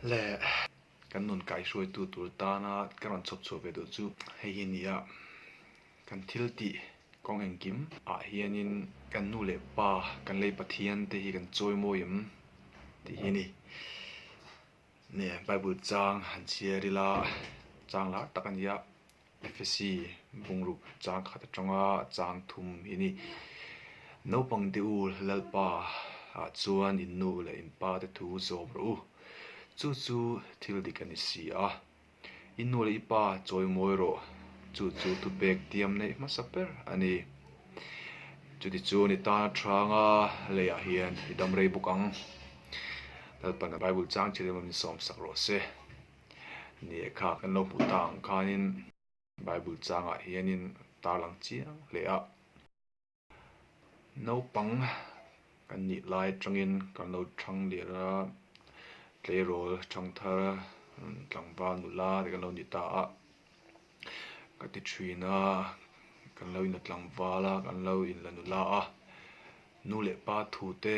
Le kan nun kaihruaitu tur tana ka rawn chhawp chhuah ve duh chu hei hi a ni a, kan thil tih kawng engkim ah hianin kan nu leh pa kan lei Pathian te hi kan chawi mawi em tih hi a ni. Nge Bible chang han chhiar ila chang lar tak a ni a. Efesi bungruk chang khat atanga chang thum hi a ni. Naupang te u Lalpa ah chuan in nu leh in pa te thu zawm rawh u. Chu chu thil dik a ni si a. I nu leh i pa chawi mawi rawh. Chu chu thupek tiam neih hmasa ber a ni. Chutichuan i tana thanga leiah hian i dam rei bawk ang. Lalpan a Bible chang thil emaw min sawm sak rawh se. Ni e kha kan lo hmuh ta ang khanin Bible changah hianin tarlang chiang hle a. Naupang kan nih lai atangin kan lo thang lir a, tleirawl thangthar tlangval nula te kan lo ni ta a. Ka ti thin a, kan lo inla tlangval a, kan lo inla nula a, nu leh pa thu te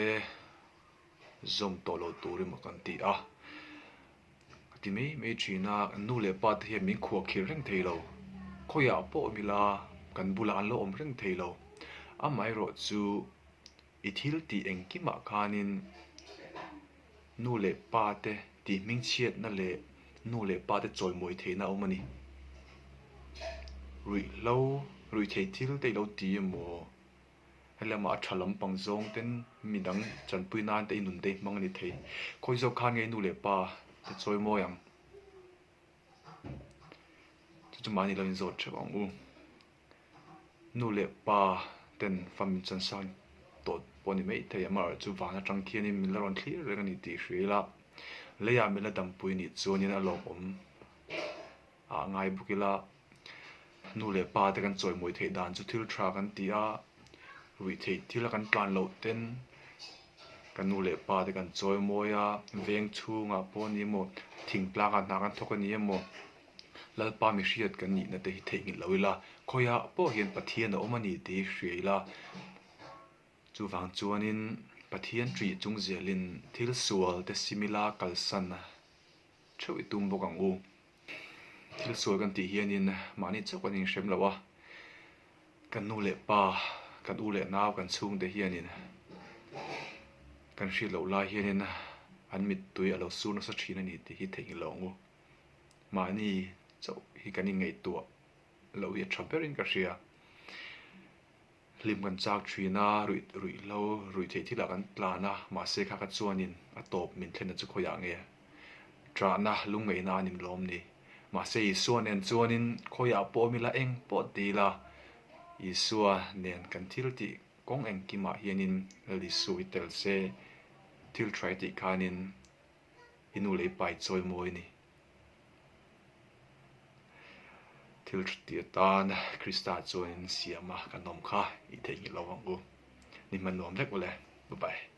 zawm tawh lo tur emaw kan ti a. Ka ti mai mai thin a, kan nu leh pa te hian min khuahkhirh reng thei lo. Khawiah pawh awm ila kan bulah an lo awm reng thei lo. Amaherawh chu i thil tih engkimah khanin nu leh pa te tih hmingchhiatna leh nu leh pa te chawimawi theihna a awm a ni. Ruihhlo, ruihtheih thil te i lo ti emaw? Helamah a tha lampang zawng ten midang chanpui nan te i nun te i hmang a ni thei. Khawi zawk khan nge i nu leh pa te chawi mawi ang? Chu chu mahni lo inzawt theuh ang u. Nu leh pa ten fa min chansan tawh pawh a ni mai thei amaherawhchu van atang khianin min la rawn thlir reng a ni tih hria ila leiah min la dampui nih chuanin a lawmawm. ah ngai bawk ila nu leh pa te kan chawimawi theih dan chu thil tha kan ti a, ruih theih thil a kan tlan loh ten kan nu leh pa te kan chawimawi a, veng chhungah pawh a ni emaw thingtlang ah hna kan thawk a ni emaw Lalpa mihriat kan nihna te hi theihnghilh lo ila khawiah pawh hian Pathian a awm a ni tih hi hria ila chuvang chuanin Pathian ṭih chung zelin thil sual te sim ila kalsan a. Theuh i tum bawk ang u. Thil sual kan tih hianin mahni chauh kan inhrem lo a, kan nu leh pa, kan u leh nau, kan chhungte hianin kan hriat loh lai hianin an mittui a lo sur nasa thin a ni tih hi theihnghilh lo ang u. Mahni chauh hi kan inngaihtuah loh hi a tha berin ka hria. Hlim kan chak thin a, ruih ruihhlo, ruih theih thilah kan tlan a, mahse kha ka chuanin a tawp min thlenna chu khawiah nge? Ṭahna, lungngaihna a ni lawm ni. Mahse Isua nen chuanin khawiah pawh awm ila eng pawh ti ila, Isua nen kan thil tih kawng engkimah hianin Lal Isu i tel se, thil ṭha i tih khanin i nu leh i pa i chawi mawi a ni. Thil tha tih atan Krista chuan in siam a kan awm kha i theihnghilh lo ang u. Ni hman nuam vek ule. Bye bye.